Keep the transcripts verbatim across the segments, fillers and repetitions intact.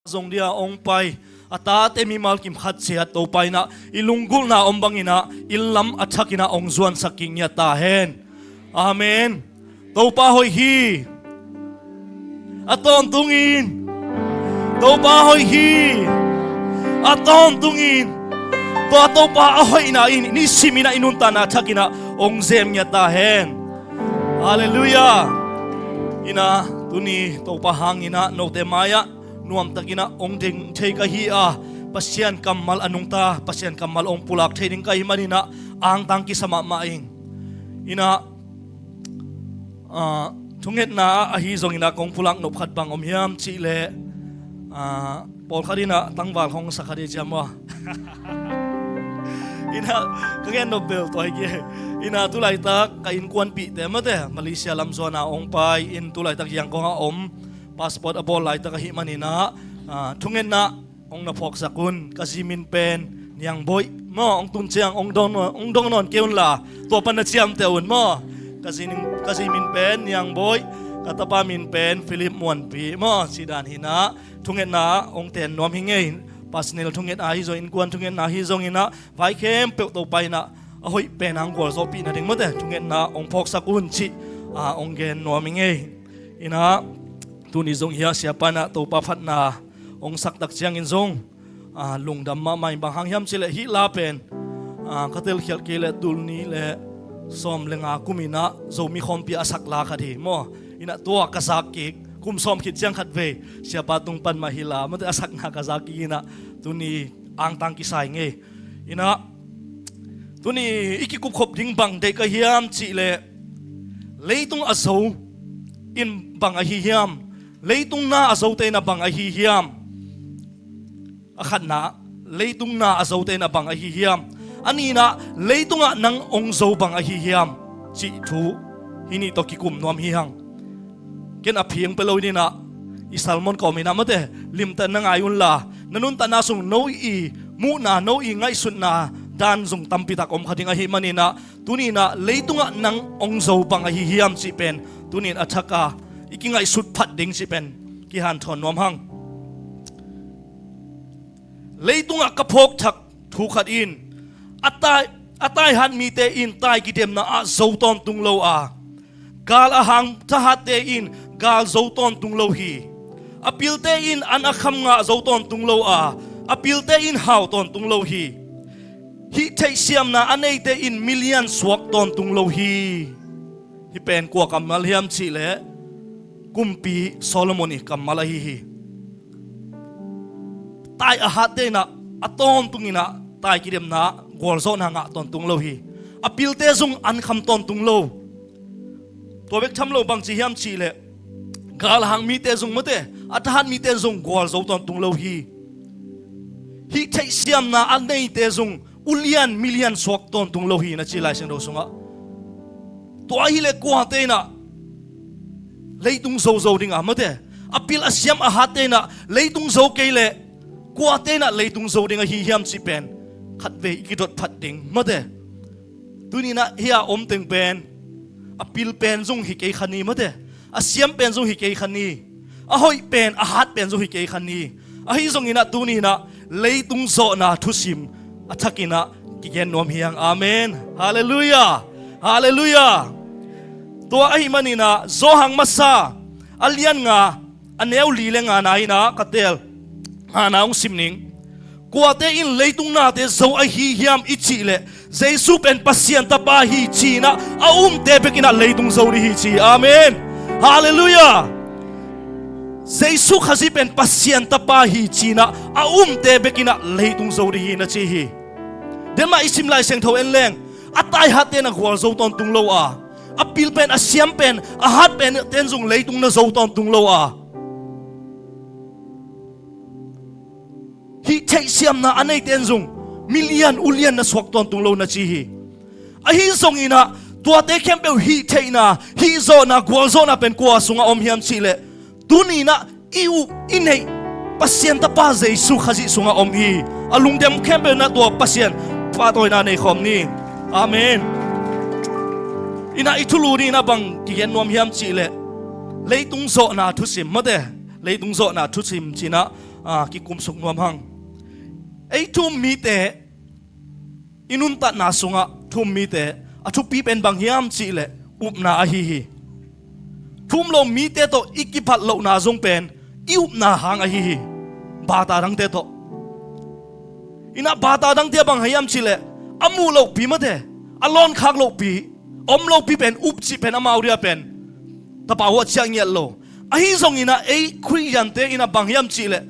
zong dia hong pai a tate mimal kim khat ciat Topa in ah i lunggulhna om bangin ah i lam a thakin ah hong zuansak kik ngiat ta hen. Amen. Topa hoih hi. A tawntungin Topa hoih hi. A tawntungin tua Topa a hoihna in i nisim in ah i nuntakna thakin ah hong zem ngiat ta hen. Halleluiah. In ah tuni Topa hangin ah note mai-ah nuamtakin ah hong ding thei ka hi a, Pasian kammal a nungta, Pasian kammal hong pulak thei ding ka hih manin ah angtang kisa mahmah ing. In ah, ah, thungetna ah ahi zongin ah kong pulak nop khat bang om hiam cih leh, ah, pawlkhat in ah tangval hong sa kha ding ci a maw. In ah ka gen nop bel tua hi kei. In ah tu laitak ka innkuanpihte mate Malaysia lam zuan a hong pai in, tu laitak Yangon ah om, passport a bawl laitak ahih manin ah, ah, thungetna hong na phawksak un. Ka zi min pen Niang Boih maw, hong tun ciang hong dong nawn, hong dong nawn kei un la, tua pan na ciamteh un maw. Ka zi ning, ka zi min pen Niang Boih, ka tapa min pen Philip Muanpi maw, ci dan hi in ah thungetna ah hong ten nuam hi ing ei. Personal thungetna ahi zong, innkuan thungetna ahi zongin ah vai khempeuh Topa in ah a hoih pen hong gualzawhpih nading mate thungetna ah hong phawksak un cih, ah, hong gen nuam hi ing ei. In ah tuni zong hiah siapa in ah Topa phatna hong sak tak ciangin zong, ah, lungdam mahmah ing. Bang hang hiam cih leh hih la pen, ah, ka telkhialh kei leh tul nih leh sawm leh nga kum in ah Zomi Khawmpi ah a sak la khat hi maw. In ah tua ka zak kik, kum sawm khit ciang khat vei siapa tung pan mah hih la mate a sakna ka zak kik in ah tuni angtang kisa ing ei. In ah tuni i kikupkhop ding bang deih ka hiam cih leh, leitung a zo in bang ahi hiam? Leitung na a zote in ah bang ahi hiam? A khatna, leitung na a zote in ah bang ahi hiam? A nihna, leitungah nang hong zo bang ahi hiam? Cih thu hih nih tawh kikum nuam hi hang. Ken a phiang pia lo in ah i sermon kawmin ah mate limtak na ngai un la, na nuntakna sung no i muhna, no i ngaihsutna dan zong tampi tak om kha ding ahih manin ah, tuni in ah leitungah nang hong zo bang ahi hiam cih pen tuni in a thak a i kingaihsut phat ding cih pen kihanthawn nuam hang. Leitungah ka phawk thak thu khat in, a tai, a taihat mite in tai kidemna ah zo tawntung lo a, gal a hang thahatte in gal zo tawntung lo hi. A pilte in an a kham ngah zo tawntung lo a, a pilte in hau tawntung lo hi. Hih theihsiamna a neite in milian suak tawntung lo hi. Hih pen kua kammal hiam cih leh Kumpi Solomon i kammal ahi hi. Tai a hatte in ah a tawntungin ah tai kidemna gualzawhna ngah tawntung lo hi. A pilte zong an kham tawntung lo. Tua bek tham lo, bang ci hiam cih leh gal a hang mite zong mate, a thahat mite zong gualzo tawntung lo hi. Hih theihsiamna a neite zong ulian milian suak tawntung lo hi na ci Lai Siangtho sungah. Tua ahih leh kuate in ah leitung zozo ding a mate, a pil a siam a hatte in ah leitung zo kei leh kuate in ah leitung zo ding ahi hiam cih pen khatvei i kidot phat ding mate. Tuni in ah hih a om teng pen a pil pen zong hi kei kha ni mate, a siam pen zong hi kei kha ni, a hoih pen a hat pen zong hi kei kha ni. Ahi zongin ah tuni in ah leitung zawhna thusim a thakin ah kigen nuam hi hang. Amen. Halleluiah. Halleluiah. Tua ahih manin ah Johan masa a lian nga, a neu li le nga na in ah ka teel. Nga na hong sim ning. Kuate in leitung nate zo ahi hiam i cih leh, Jesu pen Pasian Tapa hi ci-in ah a umte bek in ah leitung zo ding hi ci. Amen. Halleluiah. Jesu Khazih pen Pasian Tapa hi ci-in ah a umte bek in ah leitung zo ding hi na ci hi. Denmah i sim Lai Siangtho en leng, a taihatte na gualzo tawntung lo a, a pil pen, a siam pen, a hat pen ten zong leitung na zo tawntung lo a, hih theihsiamna a neite in zong milian ulian na suak tawntung lo na ci hi. Ahi zongin ah tuate khempeuh hih theihna, hih zawhna, gualzawhna pen kua sungah om hiam cih leh, tuni in ah i uh i neih Pasian Tapa Jesu Khazih sungah om hi. A lungdam khempeuh in ah tua Pasian pahtawina nei khawm ni. Amen. In ah i thulu ni in ah bang kigen nuam hiam cih leh, leitung zawhna thusim mate, leitung zawhna thusim ci-in ah, a, kikumsuk nuam hang. Ei thu-um mite i nuntakna sungah thu-um mite a thupi pen bang hiam cihleh upna ahi hi. Thu-um lo mite tawh i kiphat lohna zong pen i upna hang ahi hi. Bata dangte tawh. Inah bata dangte ah bang hiam cihleh a muh lohpi mate, a lawnkhak lohpi, om lopi pen up cih pen amau dia pen tapa uh a ciah ngiat lo. Ahi zonginah ei Khristiante inah bang hiam cihleh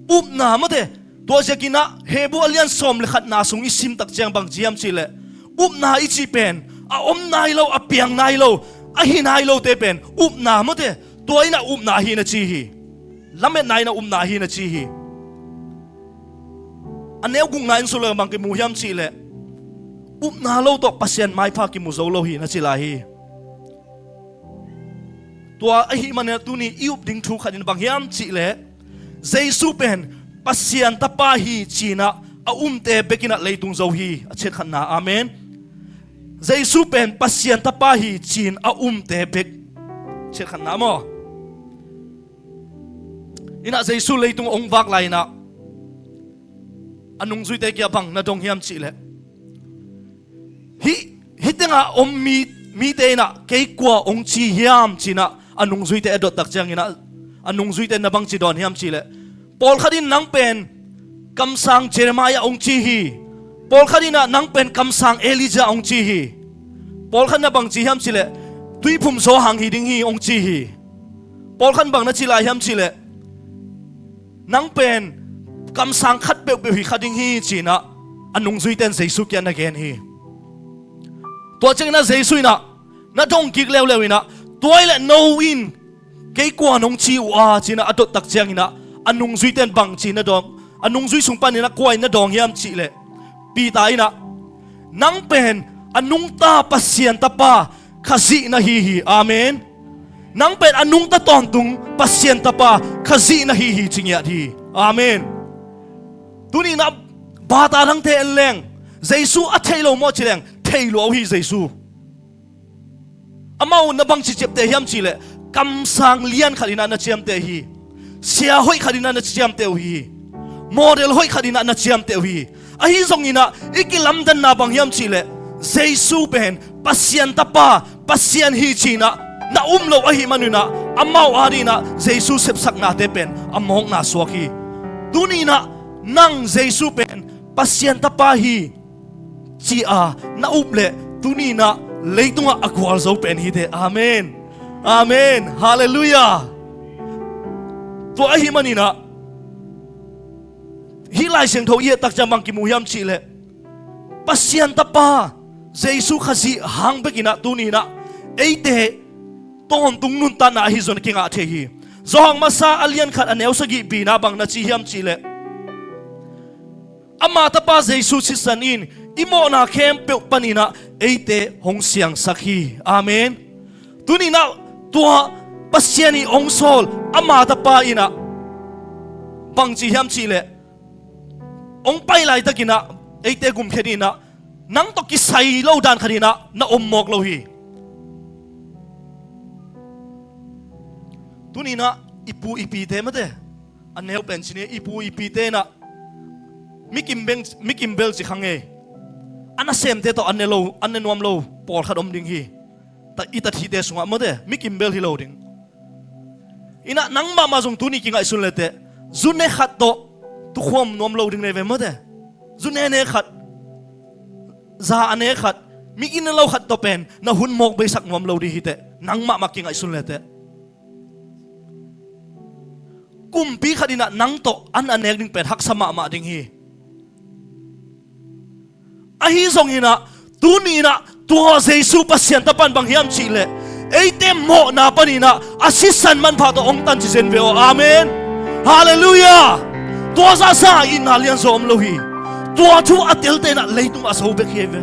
upna mate, tua ziakinah Hebru a lian sawm le khatna sung i simtak ciang bang ci hiam cihleh upna i cih pen a om nai lo, a piang nai lo, a hi nai lote pen upna mate, tua inah upna ahi na ci hi. Lametna inah upna ahi na ci hi. A neu gukna in suk le bang kimu hiam cihleh upna lo tawh Pasian maipha kimu zo lo hi na ci lai hi. Tua ahih manin tuni i up ding thu khat in bang hiam cihleh Jesu pen Pasian Tapa hi cinah a umte bekinah leitung zo hi, a ciat khatna. Amen. Jesu pen Pasian Tapa hi cin a umte bek, ciat khatna maw? Inah Jesu leitung hong vak lai inah a nungzuite kiang bang na dong hiam cihleh hih, hih tengah om mi, mite inah kei kua hong ci hiam cinah a nungzuite a dottak cianginah a nungzuite na bangci dawn hiam cihleh pawlkhat in nang pen kamsang Jeremiah hong ci hi. Pawlkhat inah nang pen kamsang Elijah hong ci hi. Pawlkhat na bangci hiam cihleh tuiphum Johan hi ding hi hong ci hi. Pawlkhat bang na ci lai hiam cihleh nang pen kamsang khat peuhpeuh hi kha ding hi cinah a nungzuite in Jesu kiang na gen hi. Tua cianginah Jesu inah na dong kik leuleu inah tua hileh no in kei kua nong ci uh a cinah a dottak cianginah a nungzuite in bangci na dawng, a nungzui sung paninah kua in na dawng hiam cihleh Peter inah nang pen a nungta Pasian Tapa Khazih na hi hi. Amen. Nang pen a nungta tawntung Pasian Tapa Khazih na hi hi ci ngiat hi. Amen. Tuninah bata dangte en leng Jesu a thei lo maw ci leng thei lua uh hi Jesu. Amau na bangci ciamteh hiam cihleh kamsang lian khat inah na ciamteh hi. Sia hoih khat inah na ciamteh uh hi. Model hoih khat inah na ciamteh uh hi. Ahi zonginah i kilamdanna bang hiam cihleh Jesu pen Pasian Tapa, Pasian hi cinah na um lo ahih maninah amau adinah Jesu sepsaknate pen a mawkna suak hi. Tuninah nang Jesu pen Pasian Tapa hi ci-a na up leh tuninah leitungah a gualzo pen hi teh. Amen. Amen. Halleluiah. Tua ahih maninah hih Lai Siangtho i ettak ciang bang kimu hiam cihleh Pasian Tapa Jesu Khazih hang bekinah tuninah eite tawntung nuntakna ahi zong kingah thei hi. Johan masa a lian khat a neu sagih bina bang na ci hiam cihleh ama Tapa Jesu sisan in i mawhna khempeuh paninah eite hong siangsak hi. Amen. Tuninah tua Pasian ii hong sawl ama Tapa inah bangci hiam cihleh hong pai laitakinah eite gumkhen inah nang tawh kisai lo dan khat inah na om mawk lo hi. Tuninah i pu i pite mate, a neu pen ci ni, i pu i pite inah mi kimbel, mi kimbel ci kha ngei. A nasemte tawh an ne lo, an ne nuam lo pawlkhat om ding hi. Ta, i tathite sungah mate mi kimbel hi lo ding. Inah nang mahmah zong tuni kingaihsun leteh zu ne khat tawh tukhuam nuam lo ding nei ve mate. Zu ne ne khat, za a ne khat, mi inn a lo khat tawh pen na hun mawk beisak nuam lo ding hi teh. Nang mahmah kingaihsun leteh kumpi khat inah nang tawh an a nek ding pen haksa mahmah ding hi. Ahi zonginah tuninah tua Jesu Pasian Tapa in bang hiam cihleh eite mawhna paninah a sisan manpha tawh hong tan ci zen ve aw. Amen. Halleluiah. Tua zahsa itna lianzaw om lo hi. Tua thu a telte inah leitung a zo bek hi ve.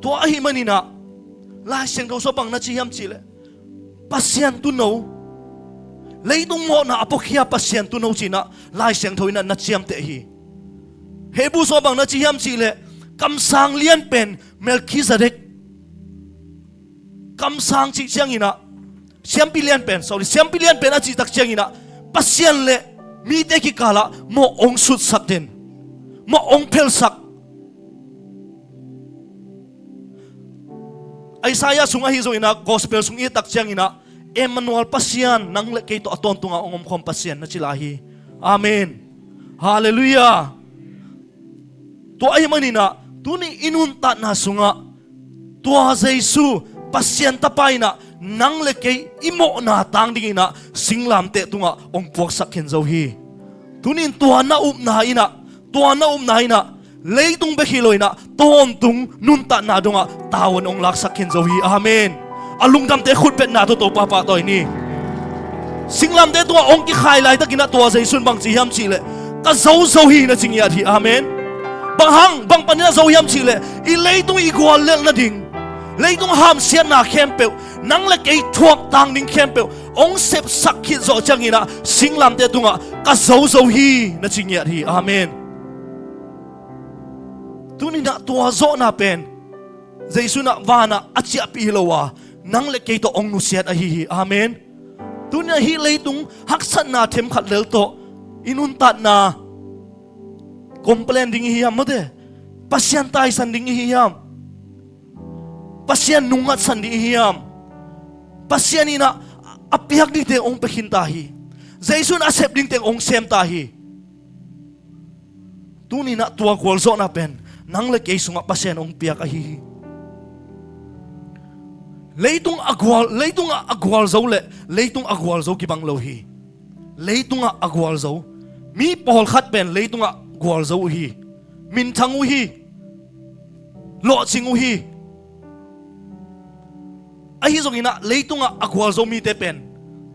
Tua ahih maninah Lai Siangtho sungah bang na ci hiam cihleh Pasian tuuno, leitung mawhna a puakhia Pasian tuuno cinah Lai Siangtho inah na ciamteh hi. Hebru sungah bang na ci hiam cihleh kamsang lian pen Melkhizedek kamsang cih cianginah, siampi lian pen, sorry, siampi lian pen a cihtak cianginah Pasian le mite kikalah mawh hong sutsak den, mawh hong phelsak. Isaiah sung ahi zonginah gospel sung i et tak cianginah Emmanuel Pasian, nang le kei tawh a tawntungah hong omkhawm Pasian na ci lai hi. Amen. Halleluiah. Tua ahih maninah tuni i nuntakna sungah tua Jesu Pasian Tapa inah nang le kei i mawhna tang dinginah singlamteh tungah hong puaksak khin zo hi. Tunin tua na upna inah, tua na upna inah leitung bek hi lo inah tawntung nuntakna dongah tavuan hong laksak khin zo hi. Amen. A lungdamte khutpetna tawh Topa pahtawi ni. Singlamteh tungah hong kikhai laitakinah tua Jesu in bangci hiam cihleh, ka zo zo hi na ci ngiat hi. Amen. Bang hang, bang paninah zo hiam cihleh, i leitung i guallelh nading, leitung hamsiatna khempeuh, nang le kei thuak tang ding khempeuh hong sepsak khit zawh cianginah singlamteh tungah ka zo zo hi na ci ngiat hi. Amen. Tuninah tua zawhna pen Jesu inah vanah a ciahpih hi lo a, nang le kei tawh hong nusiat ahi hi. Amen. Tuninah hih leitung haksatna themkhat lel tawh i nuntatna complain ding i hi hiam, mawte? Pasian taisan ding i hi hiam? Pasian nungngatsan ding i hi hiam? Pasian inah a piak dingte hong pia khinta hi. Jesu in a sep dingte hong semta hi. Tuninah tua gualzawhna pen nang le kei sungah Pasian hong piak ahi hi. Leitung a gual, leitung a, a gualzo le leitung a gualzo kibang lo hi. Leitungah a gualzo mi pawlkhat pen leitungah gualzo uh hi. Minthang uh hi. Lawhcing uh hi. Ahi zonginah leitungah a gualzo mite pen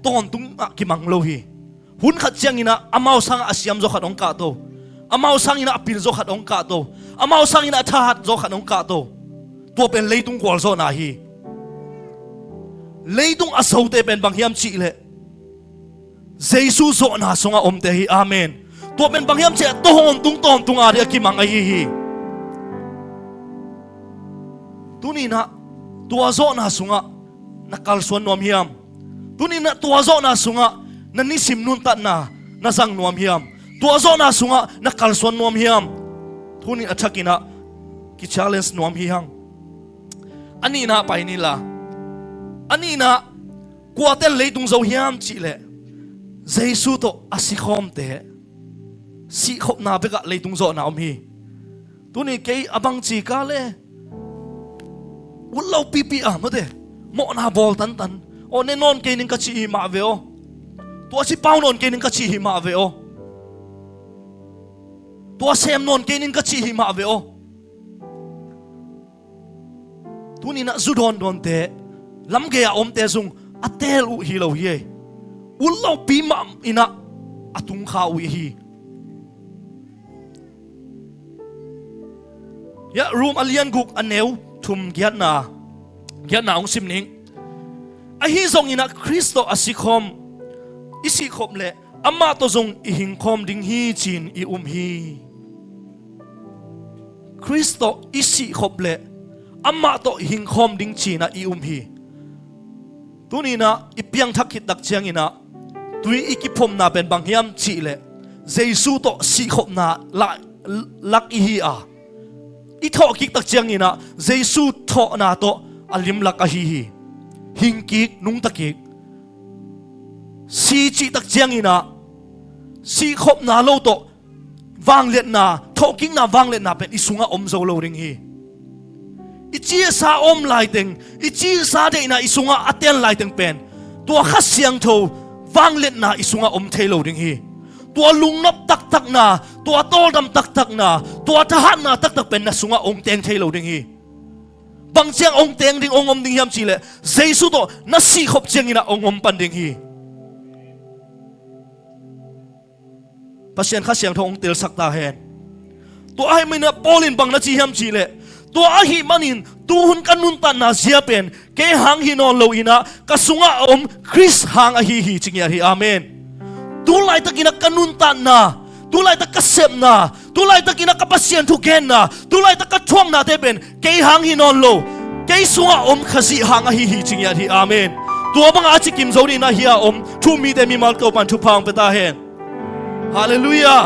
tawntungah kimang lo hi. Hun khat cianginah amau sangah a siamzaw khat hong kahto, amau sanginah a pilzaw khat hong kahto, amau sanginah a thahatzaw khat hong kahto. Tua pen leitung gualzawhna hi. Leitung a zote pen bang hiam cihleh, Jesu zawhna sungah omte hi. Amen. Tua pen bang hiam cihleh, tawntung tawntung a dih a kimang ahi hi. Tuninah tua zawhna sungah na kalsuan nuam hiam? Tuninah tua zawhna sungah na nisim nuntatna na zang nuam hiam? Tua zawhna sungah na kalsuan nuam hiam? Tunin a thakinah kichallenge nuam hi hang. A nihna pai nila. A nihna, kuaten leitung zo hiam cihleh, Jesu tawh a sikhawmte. Sihkhopna bekah leitung zawhna om hi. Tuni kei a bangci ka le ut lo pipi a, mawte, mawhna bawl tantan. Aw, ne nawn kei ning ka cih hi mah ve aw. Tua ci pau nawn kei ning ka cih hi mah ve aw. Tua sem nawn kei ning ka cih hi mah ve aw. Tuninah zu dawndawnte, lamgei a omte zung a teel uh hi lo hi ei. Ut lopi mah inah a tungkha uh hi. Ya, Rom a lian guk a neu thum giatna, giatna hong sim ning. Ahi zonginah Khrist tawh a sikhawm, i sihkhop leh amah tawh zong i hingkhawm ding hi ci-in i um hi. Khrist tawh i sihkhop leh amah tawh i hingkhawm ding ci-inah i um hi. Tuninah i piangthak khittak cianginah tui i kiphomna pen bang hiam cihleh, Jesu tawh sihkhopna la-, lak i hi a, i thawhkiktak cianginah Jesu thawhna tawh a limlak ahi hi. Hingkik, nungtakik. Si cihtak cianginah sihkhopna lo tawh vangliatna, thawhkikna vangliatna pen i sungah om zo lo ding hi. I cisa a om laiteng, i cisa deihna i sungah a ten laiteng pen tua Kha Siangtho vangliatna i sungah om thei lo ding hi. Tua lungnop taktakna, tua tawldam taktakna, tua thahatna taktak pen na sungah hong teng thei lo ding hi. Bang ciang hong teng ding, hong om ding hiam cihleh, Jesu tawh na sihkhop cianginah hong om pan ding hi. Pasian Kha Siangtho hong telsak ta hen. Tua ahih maninah Paul in bang na ci hiam cihleh, tua ahih manin tuhun ka nuntatna zia pen kei hang hi nawn lo inah ka sungah a om Khrist hang ahi hi ci ngiat hi. Amen. Tu laitakinah ka nuntatna, tu laitak ka sepna, tu laitakinah ka Pasian thugenna, tu laitak ka thuaknate pen kei hang hi nawn lo, kei Ei sungah om Khazih hang ahi hi ci ngiat hi. Amen. Tua bangah a cikim zo ding na hi a om thu-um mite mimal Topan thupha hong pia ta hen. Halleluiah.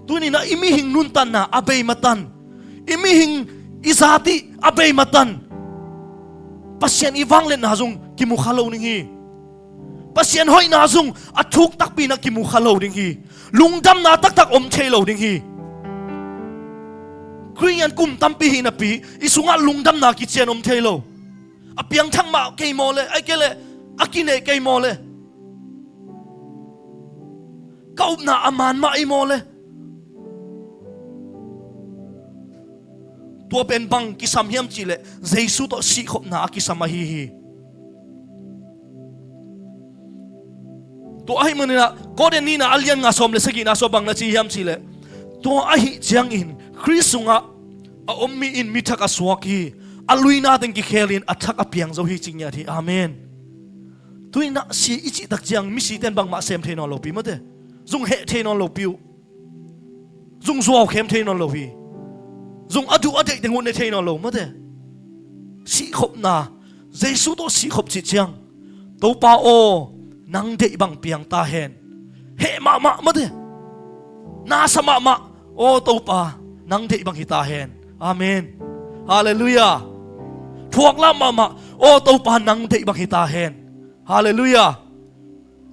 Tuni-in ah i mihing nuntakna a bei matan, i mihing i zat ih a bei matan, Pasian i vangliatna zong kimu kha lo ding hi. Pasian hoihna zong a thuk takpi-in ah kimu kha lo ding hi. Lungdamna taktak om thei lo ding hi. Khristian kum tampi hi napi i sungah lungdamna kician om thei lo. A piangthak mah kei maw le, ahih kei leh a kineih kei maw le, ka upna a man mah ei maw le. Tua pen bang kisam hiam cih leh Jesu tawh sihkhopna a kisam ahi hi. Tua ahih manin ah Korin nihna a lian nga sawm le sagihna sungah bang na ci hiam cih leh, tua ahih ciangin Khrist sungah a om mi in mi thak a suak hi. A luina teng kikhelin a thak a piang zo hi ci ngiat hi. Amen. Tuni-in ah si i cih tak ciang misite in bangmah sem thei nawn lopi mate. Zong heh thei nawn lopi uh. Zong zuaukhem thei nawn lo hi. Zong a duh a deih teng uh ne thei nawn lo mate. Sihkhopna, Jesu tawh sihkhop cih ciang, Topa aw, nang deih bang piang ta hen. Heh mahmah mate. Nasa mahmah, aw Topa, nang deih bang hi ta hen. Amen. Halleluiah. Thuak lah mahmah, aw Topa, nang deih bang hi ta hen. Halleluiah.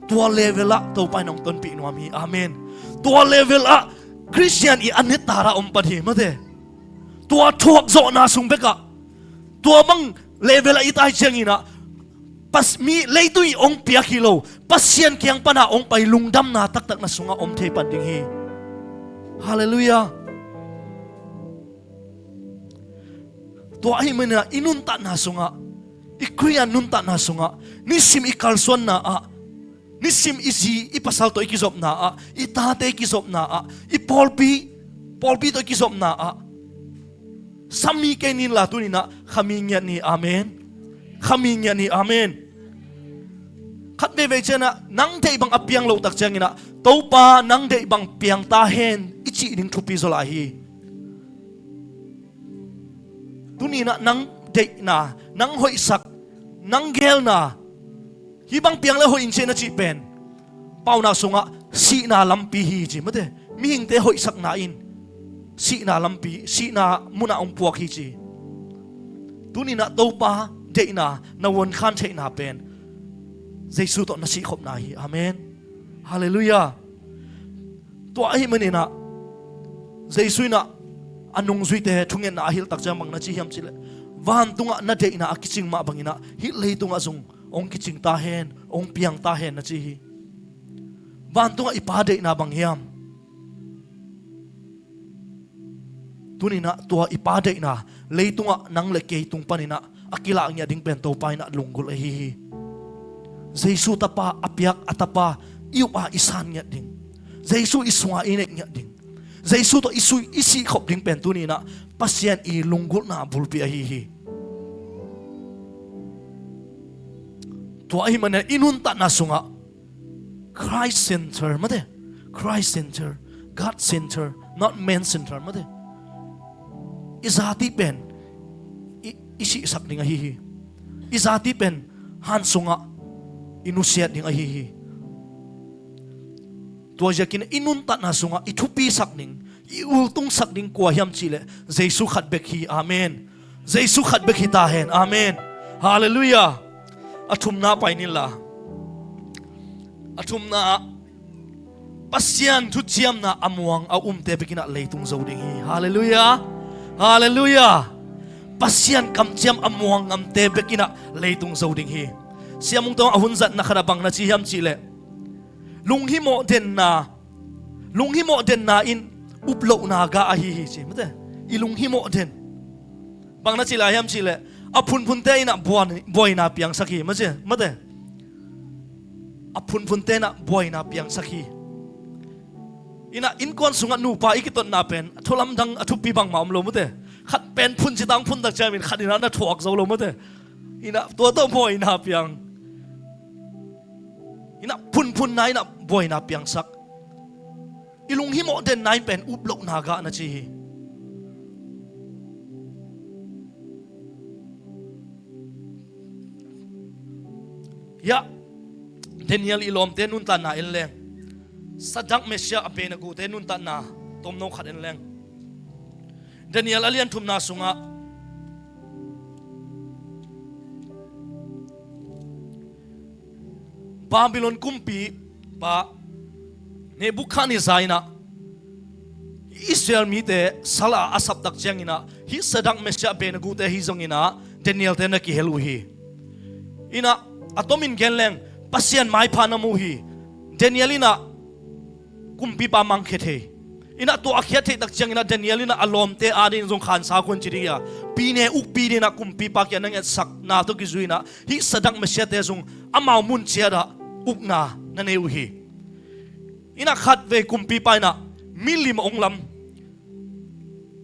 Tua level ah Topa in hong tonpih nuam hi. Amen. Tua level ah Khristian i a nettara om pan hi mate. Tua thuakzawhna sung bekah, tua bang level ah i tai ciangin ah pas, mi leitung ih hong piak hi lo, Pasian kiang pana hong pai lungdamna taktak na sungah om thei pan ding hi. Halleluiah. Tua ahih manin ah i nuntakna sungah, i Khristian nuntakna sungah, nisim i kalsuanna ah, nisim i zi i pasal tawh i kizopna ah, i tate i kizopna ah, i pawlpi, pawlpi tawh i kizopna ah, sami kei ni inla tuni-in ah khami ngiat ni. Amen. Khami ngiat ni. Amen. Khat veivei ciangin ah nang deih bang a piang loh tak ciangin ah, Topa nang deih bang piang ta hen i cih ding thupi zaw lai hi. Tuni-in ah nang deihna, nang hoihsak, nang geelna, hih bang piang le hoih in ci na cih pen, paunak sungah sihna lampi hi ci mate. Mihingte hoihsakna in sihna lampi, sihna munah hong puak hi ci. Tuni-in ah Topa deihna na vuankhan theihna pen Jesu tawh na sihkhopna hi. Amen. Halleluiah. Tua ahih manin ah Jesu in ah a nungzuite thungetna a hilh tak ciang bang na ci hiam cih leh, vantungah na deihna a kicing mah bangin ah hih leitungah zong hong kicing ta hen, hong piang ta hen na ci hi. Vantungah i Pa deihna bang hiam? Tuni-in ah tua i Pa deihna leitungah nang le kei tung panin ah a kilak ngiat ding pen Topa in ah lunggulh ahi hi. Jesu Tapa, a piak a Tapa i up a i san ngiat ding, Jesu i sungah i neih ngiat ding, Jesu tawh i sui i sihkhop ding pen tuni-in ah Pasian i lunggulhna bulpi ahi hi. Tua ahih manin ah i nuntakna sungah Christ center mate. Christ center, God center, not man center mate. I zat ih pen i, i sihsak ding ahi hi. I zat ih pen han sungah i nusiat ding ahi hi. Tua ziakin i nuntakna sungah i thupisak ding, i ultungsak ding kua hiam cih leh Jesu khat bek hi. Amen. Jesu khat bek hi ta hen. Amen. Halleluiah. A thumna pai ni inla, a thumna ah Pasian thuciamna a muang a umte bek in ah leitung zo ding hi. Halleluiah. Halleluiah. Pasian kamciam a muang ngamte bek in ah leitung zo ding hi. Siamung Tawng a hun zatna khat ah bang na ci hiam cih leh, lunghimawh denna, lunghimawh denna in uplohna gah ahi hi ci mate. I lunghimawh den, bang na ci lai hiam cih leh, a phunphunte in ah buan, buaina piangsak hi mate. A phunphunte in ah buaina piangsak hi. In ah innkuan sungah nupa i kitotna pen a thulamdang a thupi bangmah om lo mate. Khat pen phun ci tang phun tak ciangin khat in ah na thuak zo lo mate. In ah tua tawh buaina piang. In ah phunphunna in ah buaina piangsak. I lunghimawh denna in pen uplohna gah na ci hi. Hiah Daniel i lawmte nuntakna en leng, Sadak, Meshak, Abednego te nuntakna tomno khat en leng. Daniel a lian thumna sungah Babylon kumpipa Nebukhadnezzar in ah Israel mite sal a a sap tak ciangin ah hih Sadak, Meshak, Abednego te hi zongin ah Daniel te na kihel uh hi. In ah a tomin gen leng Pasian maipha na mu hi. Daniel in ah kumpipa mangkhia thei. In ah tua a khiat theih tak ciangin ah Daniel in ah a lawmte adingin zong khansa khuan ci ding hi a, pine ukpi dingin ah kumpipa kiang na ngetsakna tawh kizui in ah hih Sadak, Meshak te zong amau mun ciat ah ukna na nei uh hi. In ah khatvei kumpipa in ah milim a ong lam.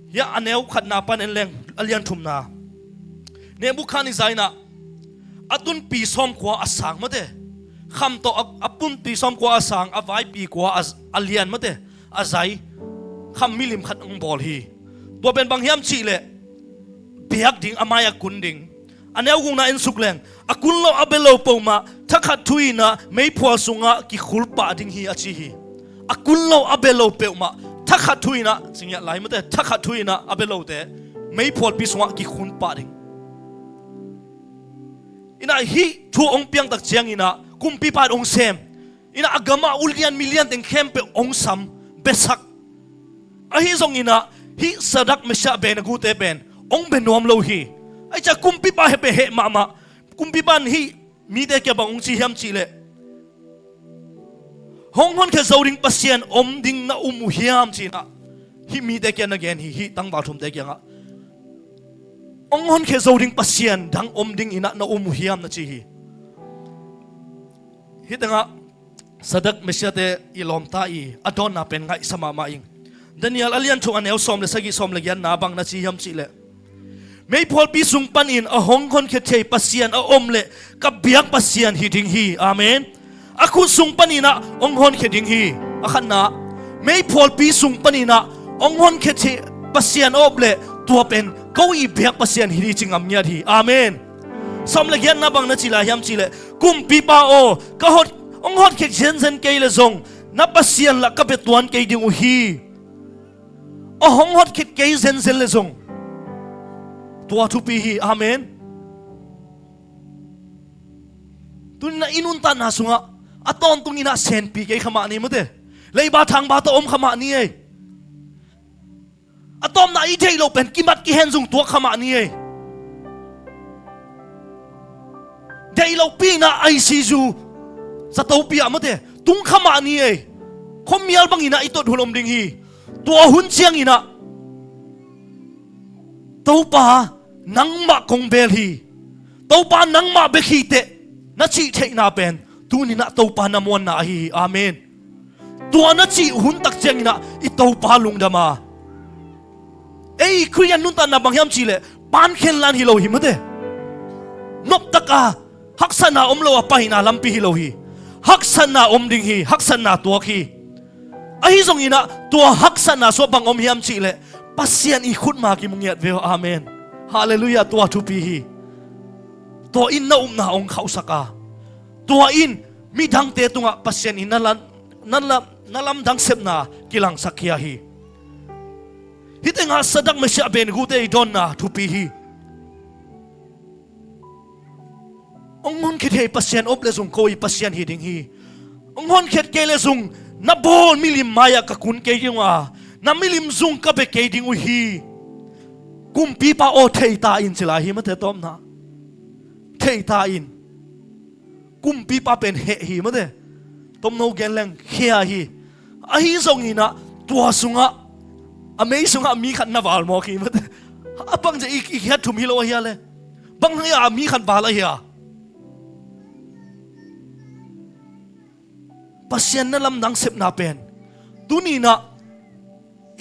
Hiah a neu khatna pan en leng a lian thumna. Nebukhadnezzar in ah a tunpi sawmkua a sang mate, kham tawh a, a tunpi sawmkua a sang, a vaipi kua a, a lian mate, a zai kham milim khat ong bawl hi. Tua pen bang hiam cihleh biak ding, a mai a kun ding. A neu gukna en suk leng, a kun lo a bia lo peuhmah thakhat thu in ah meiphual sungah kikhul pah ding hi a ci hi. A kun lo a bia lo peuhmah thakhat thu in ah, singiat lai mate, thakhat thu in ah a bia lote meiphualpi sungah kikhun pah ding. In ah hih thu ong piang tak ciangin ah kumpipa in ong sem. In ah a gamah ulian milian teng khempeuh ong sam, biasak. Ahi zongin ah hih Sadak, Meshak, Abednego te pen ong bia nuam lo hi. Ahi ciah kumpipa heh peh heh mahmah. Kumpipa in hih mite kiang bang ong ci hiam cihleh, hong honkhia zo ding Pasian om ding na um uh hiam ci-in ah hih mite kiang na gen hi, hih tangval thumte kiangah. Hong honkhia zo ding Pasian dang om dingin ah na um uh hiam na ci hi. Hih tengah Sadak, Meshak te i lawmta i a dawnna pen ngaihsa mahmah ing. Daniel a lian thum a neu sawm le sagih, sawm le giatna bang na ci hiam cihleh, meiphualpi sung panin a hong honkhia thei Pasian a om leh ka biak Pasian hi ding hi. Amen. A khut sung panin ah hong honkhia ding hi. A khatna, meiphualpi sung panin ah hong honkhia thei Pasian a om leh tua pen ko i biak Pasian hi ding ci ngam ngiat hi. Amen. Sawm le giatna bang na ci lai hiam cihleh, kumpipa aw, ka hot, hong hotkhiat zenzen kei leh zong na Pasian lah ka bia tuan kei ding uh hi. A hong hotkhiat kei zenzen leh zong tua thupi hi. Amen. Tuni-in ah i nuntakna sungah a tawntungin ah senpi kei kha mah ni mate. Leiba thangba tawh om kha mah ni ei. A tawpna i deih loh pen kimat kihen zong tuak kha mah ni ei. Deih lohpi-in ah I C U zatopi ah mate tung kha mah ni ei. Khuamial bangin ah i tot hun om ding hi. Tua hun ciangin ah Topa nangmah kong bel hi, Topa nangmah bek hi teh na cih theihna pen tuni-in ah Topa na muanna ahi hi. Amen. Tua na cih hun tak ciangin ah i Topa lungdam a, ei Khristian nuntakna bang hiam cihleh pan khen lan hi lo hi mate. Noptak a haksatna om lo a paina lampi hi lo hi. Haksatna om ding hi, haksatna tuak hi. Ahi zongin ah tua haksatna sungah bang om hiam cihleh Pasian i khutma kimu ngiat ve uh. Amen. Halleluiah. Tua thupi hi. Tua in na upna hong khauhsak a, tua in midangte tungah Pasian in na lam, na lam, na lamdang sepna kilangsak khia hi. Hih tengah Sadrak, Meshak, Abednego te i dawnna thupi hi. Hong honkhia thei Pasian om leh zong ko i Pasian hi ding hi. Hong honkhiat kei leh zong na bawl milim mai-ah ka kun kei ding uh a, na milim zong ka bia kei ding uh hi. Kumpipa aw, thei ta in ci lai hi mate, tawpna. Thei ta in. Kumpipa pen heh hi mate. Tomno gen leng khia hi. Ahi zongin ah tua sungah, a mei sungah mi khat na val mawk hi mate. A bang ci-a i, i khiat thum hi lo ahi a leh, bang hang a mi khat val ahi a? Pasian na lamdang sepna pen tuni-in ah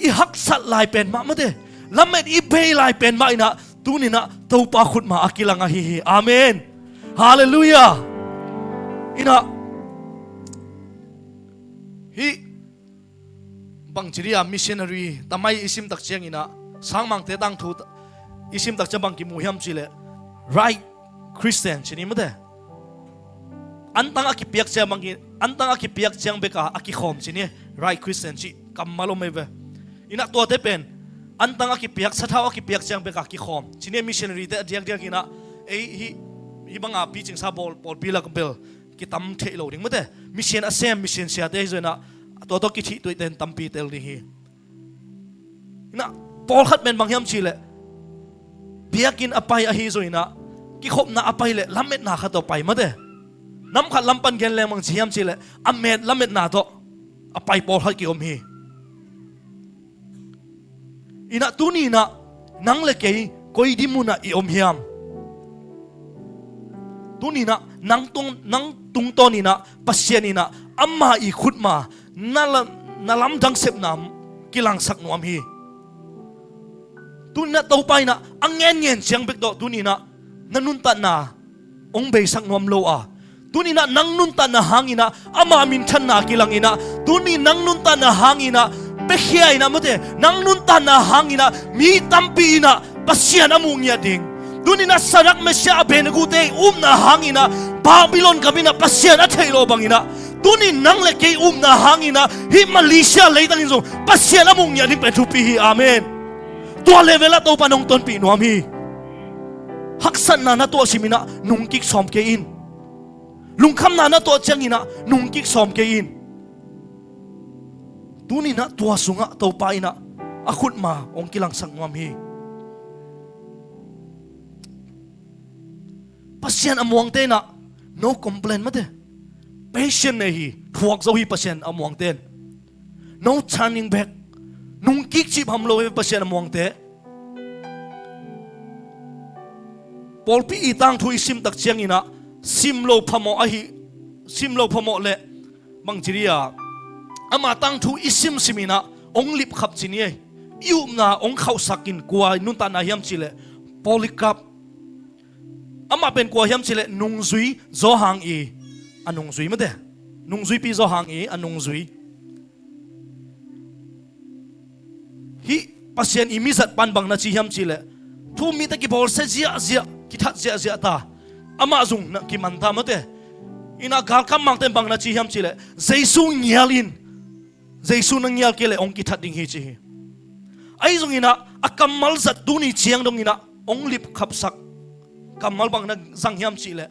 i haksat lai pen mah mate, lamet i bei lai pen mah in ah tuni-in ah Topa khutma a kilang ahi hi. Amen. Halleluiah. In ah hih bangci dih a missionary tamai i sim tak ciangin ah, Sangmangte tangthu i sim tak ciang bang kimu hiam cihleh, right Christian ci ni mate. antang a kipiak ciang bangin, antang a kipiak ciang beka a kikhawm ci ni, right Christian cih kammal om ei ve. Inah tuate pen antang a kipiak, sathau a kipiak ciang beka kikhawm ci ni, missionary te a diakdiak inah ei hih, hih banga picingsa bawl, pawlpi lak bel kitam theih lo ding mate. Mission a sem, mission siate hi zo inah tua tawh kithih tuihte in tampi tel ding hi. Inah pawlkhat pen bang hiam cihleh biakinn a pai ahi zo inah kikhopna a pai le lametna khat tawh pai mate. Nam khat lam pan gen leng bang ci hiam cihleh a met lametna tawh a pai pawlkhat kiom hi. Inah tuni inah nang le kei koi di munah i om hiam? Tuni inah nang tung, nang tungtawn inah Pasian inah ama i khutma na la-, na lamdang sepna kilangsak nuam hi. Tuni inah Topa inah a ngenngen ciang bek tawh tuni inah na nuntatna hong beisak nuam lo a, tuni inah nang nuntatna hang inah ama minthanna kilang inah, tuni nang nuntatna hang inah piakhia inah mate, nang nuntatna hang inah mi tampi inah Pasian a muh ngiat ding. Tuni inah Sadrak, Mesak, Abednego te i upna hang inah Babylon gam inah Pasian a theih lo bang inah, tuni nang le kei upna hang inah hih Malaysia leitang in zong Pasian a muh ngiat ding pen thupi hi. Amen. Tua level ah Topa nong tonpih nuam hi. Haksatna na tuah sim inah nungkik sawm kei in. Lungkhamna na tuah ciang inah nungkik sawm kei in. Tuni inah tua sungah Topa inah a khutma hong kilangsak nuam hi. Pasian a muangte inah no complain mate. Patient nei hi, thuak zo hi Pasian a muangte in. No turning back. Nungkik cih pham lo hi Pasian a muangte. Pawlpi i tangthu i sim tak ciang inah sim lo phamawh ahi, sim lo phamawh le bang ci dia, ama tangthu i simsim inah hong lipkhap ci ni ei. I upna hong khauhsak in kua nuntakna hiam cihleh Polycarp. Amah pen kua hiam cihleh nungzui Johan i a nungzui mate. Nungzuipi Johan i a nungzui. Hih Pasian i mizat pan bang na ci hiam cihleh thu mite kibawlsia ziahziah, kithat ziahziah ta. Amah zong na kiman ta mate. Inah galkap mangte bang na ci hiam cihleh Jesu ngial in. Jesu na ngial kei leh hong kithat ding hi ci hi. Ahi zong inah a kammal zat tuni ciang dong inah hong lipkhapsak kammal bang na zang hiam cihleh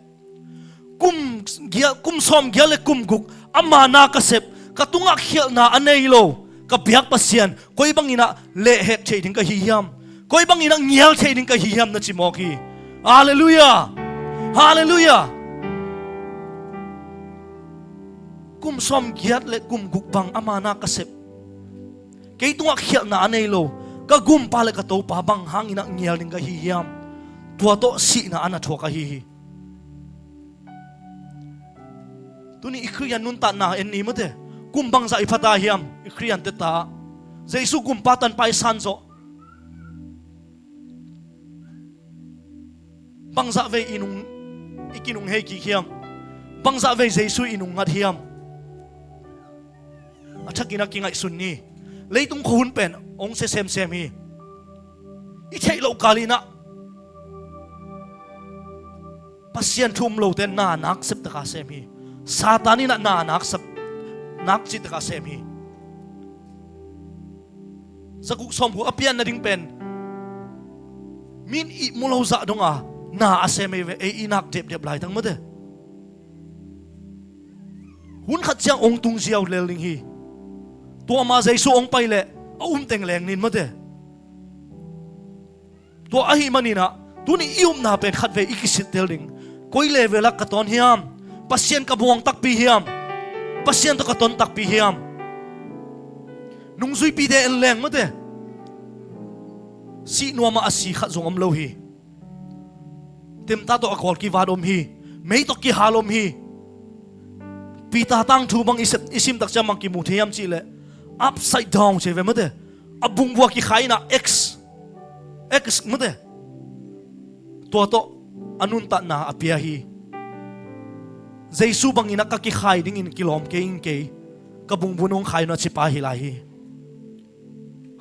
kum gial, kum sawm gial le kum guk ama na ka sep, ka tungah khialhna a nei lo ka biak Pasian koi bang inah lehhek thei ding ka hi hiam? Koi bang inah ngial thei ding ka hi hiam na ci mawk hi. Halleluiah. Halleluiah. Kum sawm giat le kum guk bang ama na ka sep, kei tungah khialhna a nei lo ka gumpa le ka Topa bang hang inah ngial ding ka hi hiam? Tua tawh sihna a na thuak ahi hi. Tuni i Khristian nuntakna en ni mate. Kum bangzah i pha ta hiam i Khristian te ta? Jesu gumpa tanpa i san zawh bangzah vei i nung, i kinung hei kik hiam? Bangzah vei Jesu i nung ngat hiam? A thakin a kingaihsun ni. Leitung khuahun pen hong sia semsem hi. I theih loh kal inah Pasian thu um lote na nak sep taka sem hi. Satan inah na nak sep, nak cih taka sem hi. Zaguk sawmguk a pian nading pen min ihmu lo zah donga na a sem ei ve, ei i nak depdep laitang mate. Hun khat ciang hong tung ziau lel ding hi. Tua ma Jesu hong pai leh a um teng leng nin mate. Tua ahih maninah tuni i upna pen khatvei i kisittel ding. Koi level ah ka tawn hiam? Pasian ka buang takpi hiam? Pasian tawh ka ton takpi hiam? Nungzuipite en leng mate. Sih nuamah a si khat zong om lo hi. Temta tawh a kawl kivat om hi. Mei tawh kihal om hi. Peter tangthu bang i sim, i sim takciang bang kimu thei hiam cihleh upside down ci ve mate. A bungvua kikhai inah X, X mate. Tua tawh a nuntatna a pia hi. Jesu bangin a ka kikhai dingin kilawm kei in kei, ka bungvua nong khai un a cipa hi lai hi.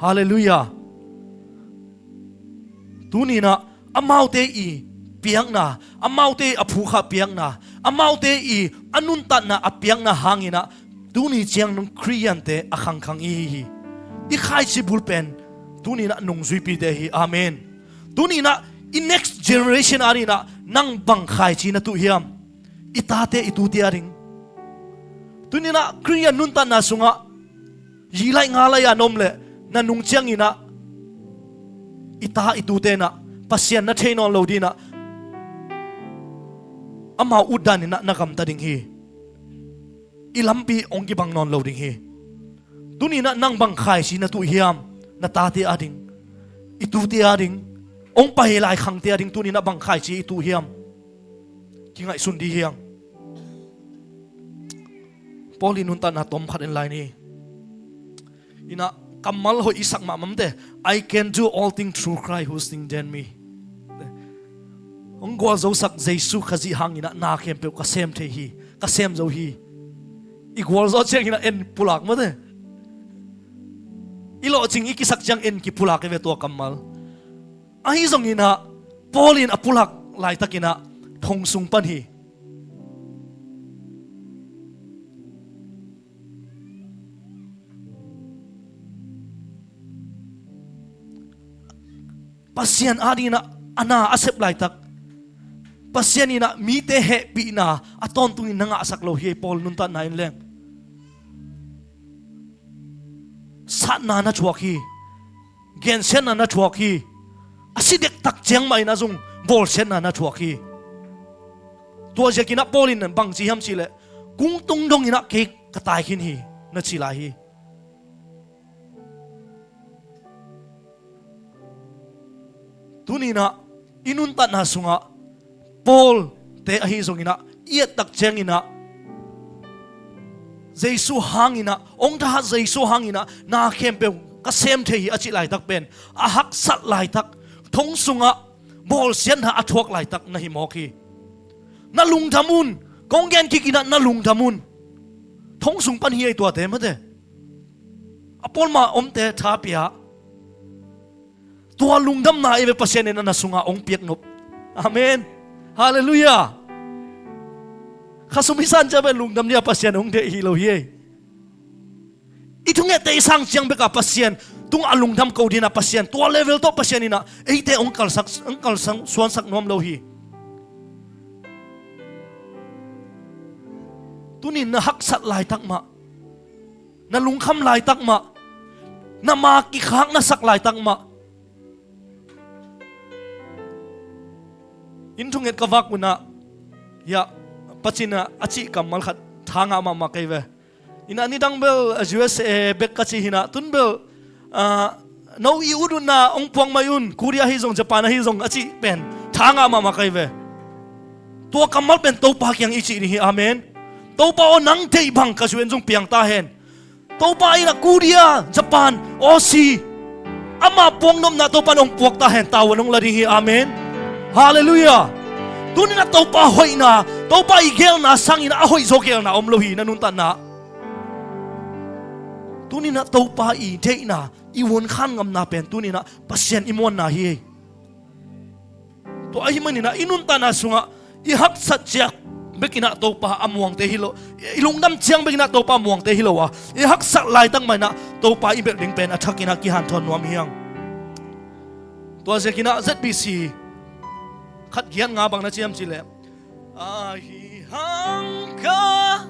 Halleluiah. Tuninah amaute i piakna, amaute a phukha piakna, amaute i a nuntatna a piakna hangin ah tuni ciang nung Khristiante a khangkhang i hi hi. I khaici bul pen tuni in ah nungzuipite hi. Amen. Tuni in ah i next generation ading in ah nang bang khaici na tuh hiam? I tate i tute ading. Tuni in ah Khristian nuntatna sungah yi laih nga laih a na om leh na nung ciangin ah i ta i tute in ah Pasian na thei nawn lo ding in ah amau utdan in ah na gamta ding hi. I lampi hong kibang nawn lo ding hi. Tuni in ah nang bang khaici na tuh hiam? Na tate ading, i tute ading, hong pai lai khangte ading tuni in ah bang khaici i tuh hiam? Kingaihsun dih hiang. Paul i nuntatna tom khat en lai ni. In ah kammal hoih i sak mahmah mate, "I can do all things through Christ who strengthens me." Hong gualzosak Jesu Khazih hangin ah na khempeuh ka sem thei hi, ka sem zo hi. I gualzo ciangin ah en pulak mate. I lawhcing i kisak ciang en kipulak i ve tua kammal. Ahi zongin ah Paul in a pulak laitakin ah thong sung pan hi. Pasian ading in ah a na a sep laitak, Pasian in ah mite hehpihna a tawntungin na ngahsak lo hi. Paul nuntatna in leng satna na thuak hi. Gensiatna na thuak hi. A si dektak ciang mah in ah zong bawlsiatna na thuak hi. Tua ziakin ah Paul in bang ci hiam cih leh, "Kungtung dongin ah kei ka tai khin hi," na ci lai hi. Tuni in ah i nuntatna sungah Paul te ahi zongin ah i ettak ciangin ah Jesu hangin ah, hong thahat Jesu hangin ah na khempeuh ka sem thei hi a cih laitak pen a haksat laitak, thong sungah bawlsiatna a thuak laitak na hi mawk hi. Na lungdam un. Kong gen kik in ah na lungdam un. Thong sung pan hi ei tuate mate. A pawl mah omte tha pia. Tua lungdamna i ve Pasian in a na sungah hong piaknop. Amen. Halleluiah. Khasum i san ciang bek lungdam ding a Pasian hong deih hi lo hi ei. I thungette i sang ciang bek a Pasian tungah lungdam ko ding a Pasian, tua level tawh Pasian in a eite hong kalsak, hong kalsuansak nuam lo hi. Tuni in na haksat laitak mah, na lungkham laitak mah, na ma kikhak na sak laitak mah. Inn thunget ka vak un ah, hiah, Pa Cin a cih kammal khat tha ngah mahmah kei ve. In ah nidang bel, ah, U S A bek ka cih hi in ah, tun bel, ah, no i ut un ah hong puak mai un, Korea ahi zong, Japan ahi zong a cih pen tha ngah mahmah kei ve. Tua kammal pen Topa kiang i cih ding hi. Amen. Topa aw, nang deih bang ka zu en zong piang ta hen. Topa in ah Korea, Japan, Aussie, ama puaknopna Topa in hong puak ta hen, tavuan hong la ding hi. Amen. Halleluiah. Tuni in ah Topa hoihna, Topa i geelna sangin a hoih zaw geelna om lo hi, na nuntatna. Tuni in ah Topa i deihna, i vuankhan ngamna pen tuni in ah Pasian i muanna hi. Tua ahih manin ah i nuntakna sungah i haksat ciang bek in ah Topa a muangte hi lo, i lungdam ciang bek in ah Topa a muangte hi lo a, i haksat laitak mah in ah Topa i belh ding pen a thak in ah kihanthawn nuam hi hang. Tua ziakin ah Z B C khat giat nga bang na ci hiam cih leh, ahi hang ka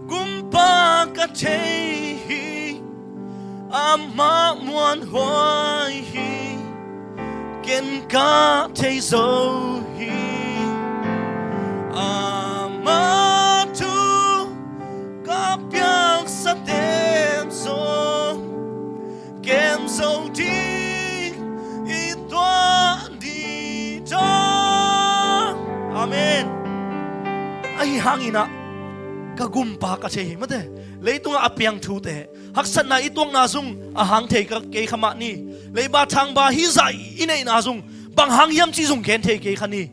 Gumpa ka thei hi, amah muanhuai hi, ken ka thei zo hi. Amah thu ka piaksa tem zong kem zo ding i tuah ni ta. Amen. Ahi hangin ah ka Gumpa ka thei hi, mate. Leitungah a piang thute, haksatna i tuakna zong a hang thei kha, kei kha mah ni. Leiba thangba hih zah i neihna zong bang hang hiam cih zong gen thei kei kha ni.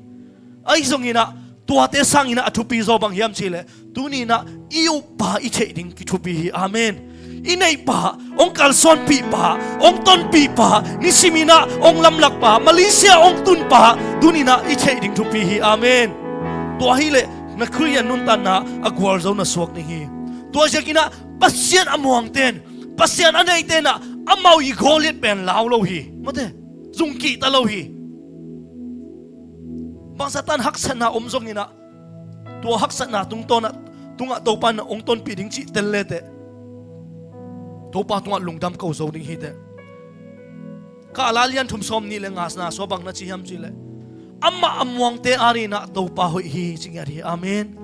Ahi zongin ah tuate sangin ah a thupi zaw bang hiam cih leh, tuni in ah i uppa i theih ding kithupi hi. Amen. I neihpa, hong kalsuanpihpa, hong tonpihpa, nisimin ah hong lamlakpa, Malaysia hong tunpa tuni in ah i theih ding thupi hi. Amen. Tua hi leh Na Khristian nuntakna a gualzo na suak ding hi. Tua ziakinah Pasian a muangten, Pasian a neitenah amau i Goliat pen lau lo hi. Mate, zung kihta lo hi. Bangzah tan haksatna om zonginah tua haksatna tungtawnah tungah Topa na ong tonpih ding cih tel leteh Topa tungah lungdam ko zo ding hiteh. Ka a la lian thum sawm nih le nga na sua bang na ci hiam cihleh, amah a muangte adinginah Topa hoih hi ci ngiat hi. Amen.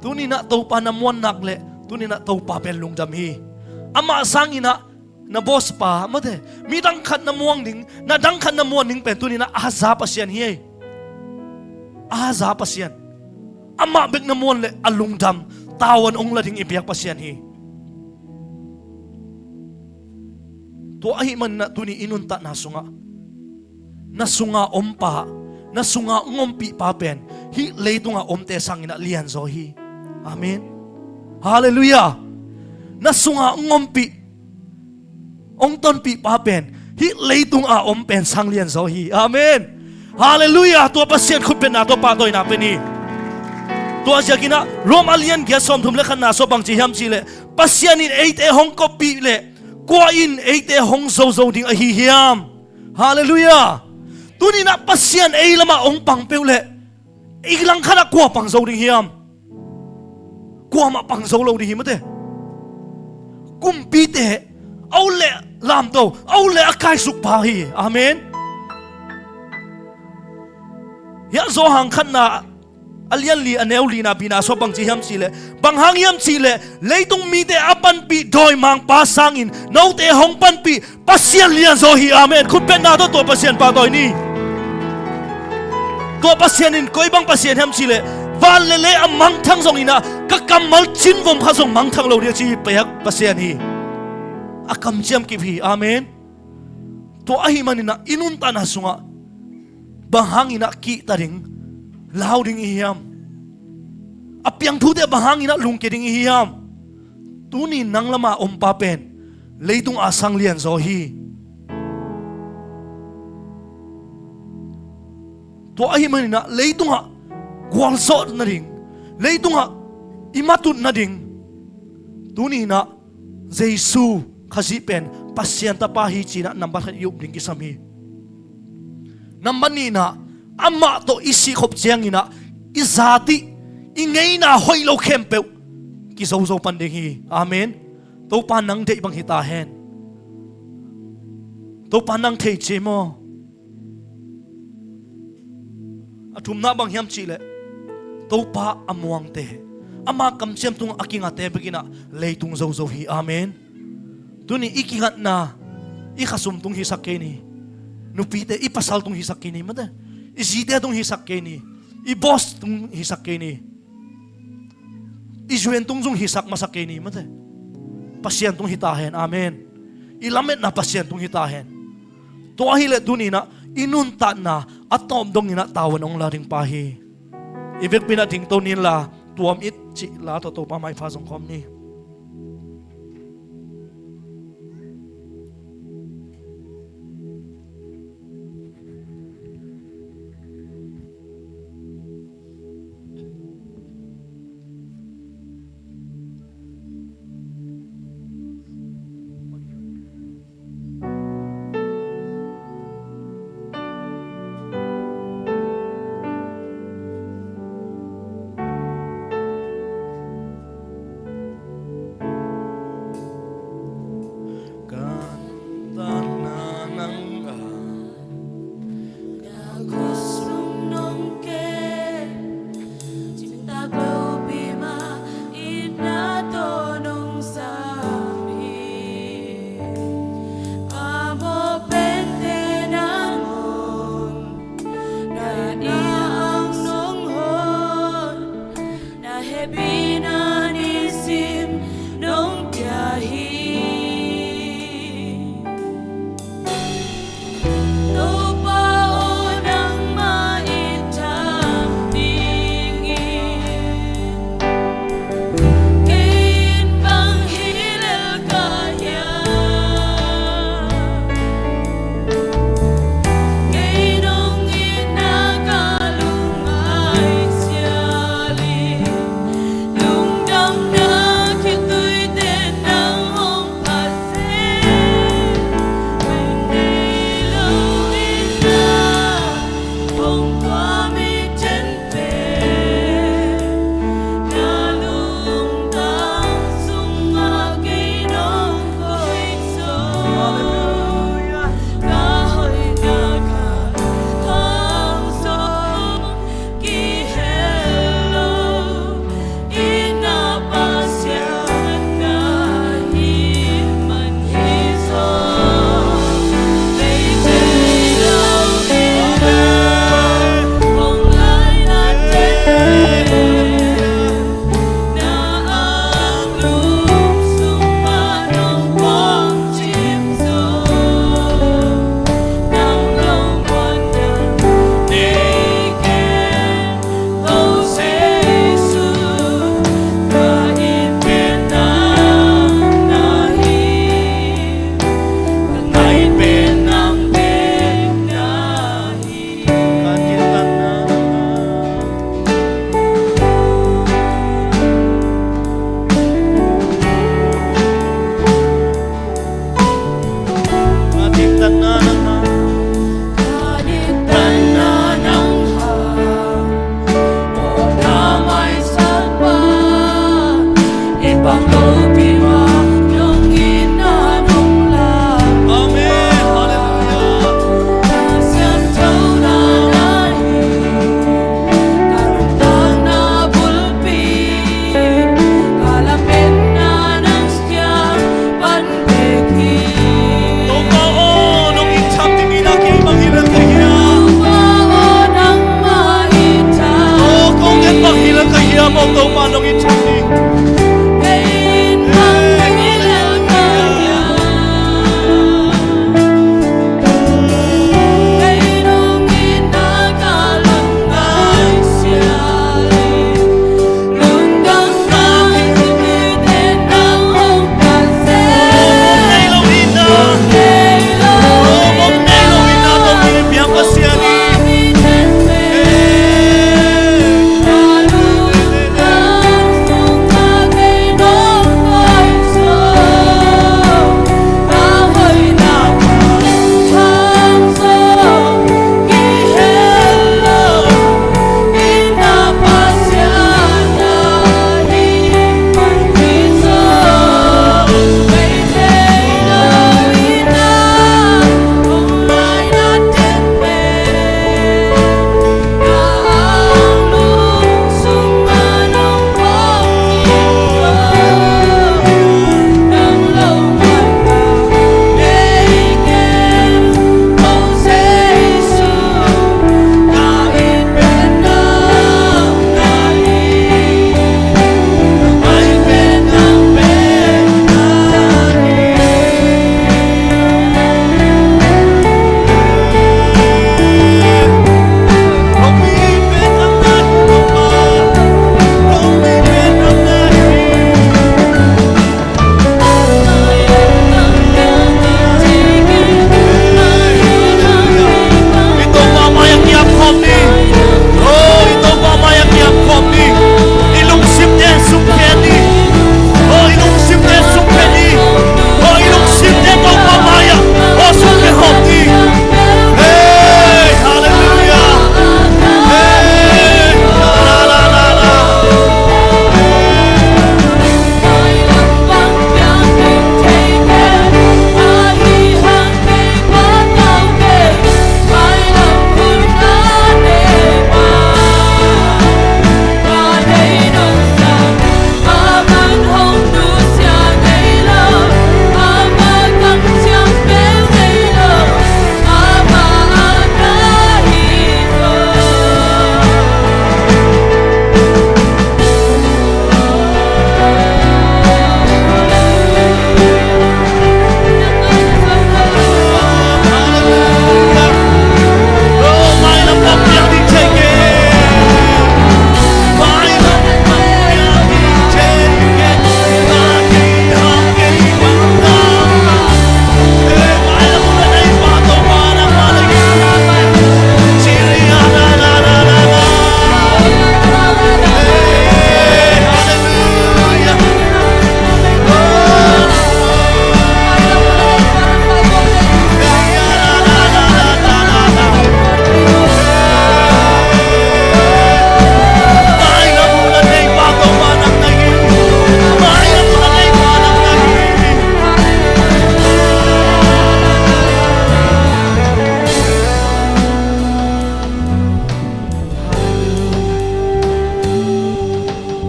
Tuninah Topa na muannak le tuninah Topa pen lungdam hi. Amah sanginah na bawspa mate, mi dangkhat na muang ding, na dangkhat na muan ding pen tuninah a haza Pasian hi. A haza Pasian. Amah bek na muan le a lungdam, tavuan ong la ding i biak Pasian hi. Tua ahih maninah tuni i nuntakna sungah na sunga ompa, na sunga ong ompihpa pen hih leitunga omte sanginah lianzaw hi. Amen. Halleluiah. Na sunga ong ompih, ong tonpihpa pen hih leitunga om pen sang lianzaw hi. Amen. Halleluiah. Tua Pasian khutbetna tua pahtawina pen hi. Tua ziakinah Rom a lian giat sawm thum le khatna sua bang ci hiam cihleh, Pasian in eite hong koppih leh kua in eite hong zozo ding ahi hiam? Halleluiah. Tuninah Pasian ei lamah hong pang peuh leh i langkhatah kua pang zo ding hiam? Kuamah pang zo lo ding hi mate. Kumpite a ut le lamto, a ut le a kaisukpa hi. Amen. Hiah Johan khatna a lian li a neu lina bina sua bang ci hiam cihleh, bang hang hiam cihleh leitung mite a panpih dawimangpa sangin note hong panpih Pasian lianzaw hi. Amen. Khutbetna tawh tua Pasian pahtawi ni. Tua Pasian in koi bang Pasian hiam cihleh, van le lei a mangthang zonginah ka kammal cinvom khat zong mangthang lo ding a ci pek Pasian hi. A kamciam kip hi. Amen. Tua ahih maninah i nuntakna sungah bang hanginah kihta ding, lau ding i hiam? A piang thute bang hanginah lungkia ding i hiam? Tuni nang lama ompa pen leitung a sang lianzaw hi. Tua ahih maninah leitungah gualzawh nading, leitungah i matut nading, tuninah Jesu Khazih pen Pasian Tapa hi cinah nambat khat i up ding kisam hi. Nambat nihnah amah tawh i sihkhop cianginah i zat ih i ngeina hoih lo khempeuh kizozo pan ding hi. Amen. Topa nang deih bang hi ta hen. Topa nang thei ci maw? A thumna bang hiam cihleh, Topa a muangte, ama kamciam tungah a kingate bekinah leitung zozo hi. Amen. Tuni i kingatna i khasum tung hisak kei ni. Nupite i pasal tung hisak kei ni mate. I zite tung hisak kei ni. I boss tung hisak kei ni. I zuan tung zung hisak masak kei ni mate. Pasian tung hita hen. Amen. I lametna Pasian tung hita hen. Tua hileh tuninah i nuntatna a tawp donginah tavuan ong la dingpa hi. I vekpinah dingto ninla tuam it cih la tawh Topa maipha zong khawm ni.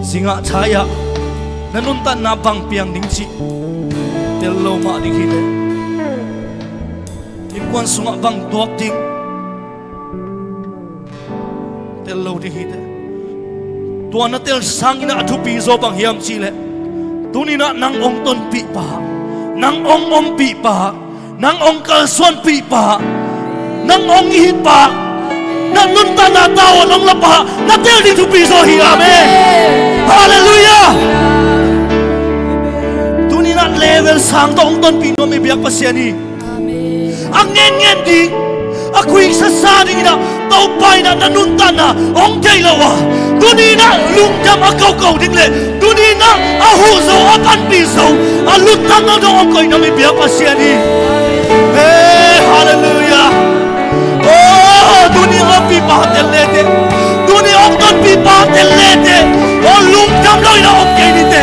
Singah thai-ah na nuntakna bang piang ding cih tel lo mah ding hileh, innkuan sungah bang tuak ding tel lo ding hileh, tua na tel sangin ah a thupi zaw bang hiam cihleh, tuninah nang hong tonpih pa, nang hong ompih pa, nang hong kalsuanpih pa, nang hong it pa, na nuntakna tawh hong la pa, na tel ding thupi zaw hi. Amen. Halleluiah. Tuninah level sang tawh hong tonpih nuam i biak Pasian hi. A ngenngen ding, a khuisasa dinginah Topa inah na nuntakna hong thei lo a, tuninah lungdam a koko ding le tuninah a huh zo, a panpih zo, a lutang lo dong hong koih nuam i biak Pasian hi. Hey, halleluiah. Oh, tuni hong ompih pa tel lete, tuni hong tonpih pa tel lete, oh, lungdam lo inah om kei nite.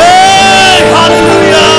Hey, halleluiah.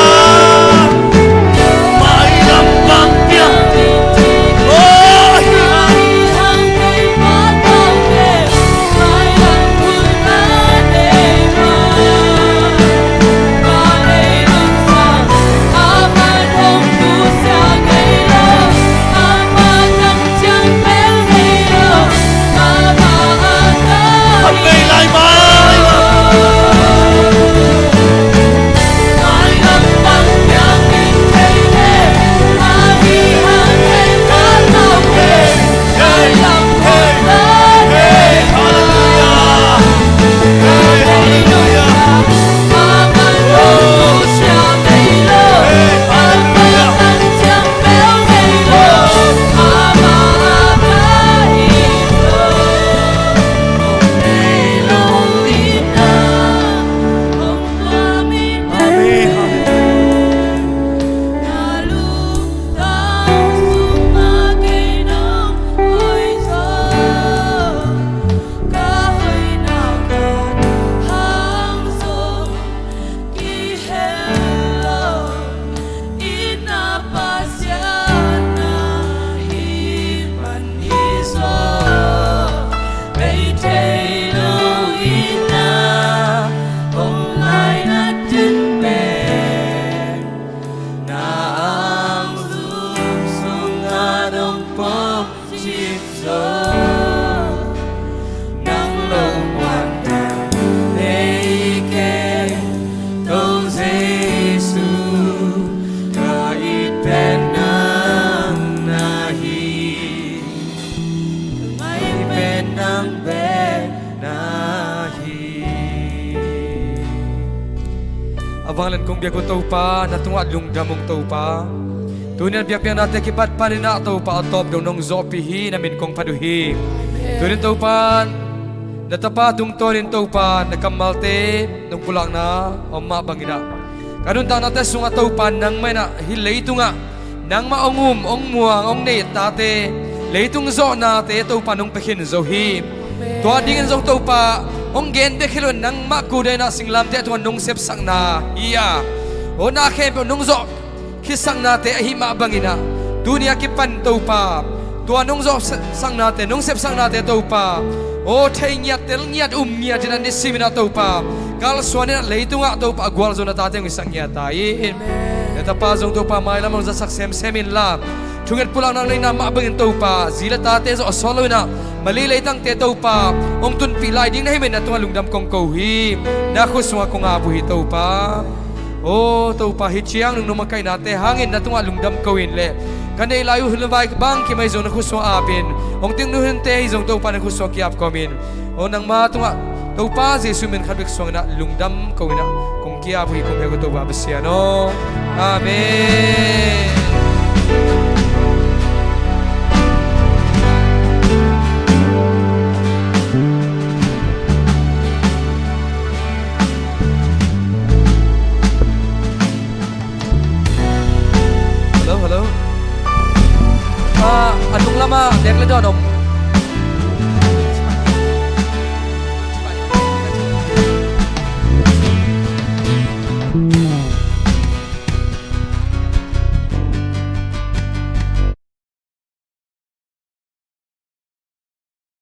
A vanglian kong biak uh Topa, na tungah lungdam ung Topa. Tuni-in biakpiaknate kibat paninah Topa a tawp dong nong zawhpih hi, na min kong phat uh hi. Tuni-in Topa, na tapa tungtawnin Topa na kammalte nong pulakna om mah banginah ka nuntaknate sungah Topa nangmah inah hih leitungah nangmah hong um, hong muang, hong nei tate, leitung zawhnate Topa nong pia khin zo hi. Tua dingin zong Topa hong gen bek hi lo, nangmah kudeinah singlamteh tungah nong sepsakna hi a, aw na khempeuh nong zawh khitsaknate ahi mah banginah tuni a kipan Topa tua nong zawhsaknate, nong sepsaknate Topa, aw thei ngiat, tel ngiat, um ngiat inah nisiminah Topa kalsuan inah leitungah Topa a gualzawhna tate hong hisak ngiat ta in. Na tapa zong Topa mailam hong zatsak semsem inla thunget pulakna hong neihna mah bangin Topa zi le tate zong a sawt lo inah Mali leitangte Topa hong tunpih lai ding na hih manin na tungah lungdam kong ko hi. Na khut sungah kong ap uh hi Topa. Aw Topa, hih ciang nungnung a kaihnate hangin na tungah lungdam ko in le ka neih lai uh hun le vai bang kimai zong na khut sungah apin, hong tung nunghunte hi zong Topa na khut sungah kiap kawmin, aw nangma tungah Topa Jesuh min khat bek suang inah lungdam ko inah kong kiap uh hi, kong hek uh Topa Pasian aw. Amen. Hello, hello. Ah, a nung lamah nek le dawn om.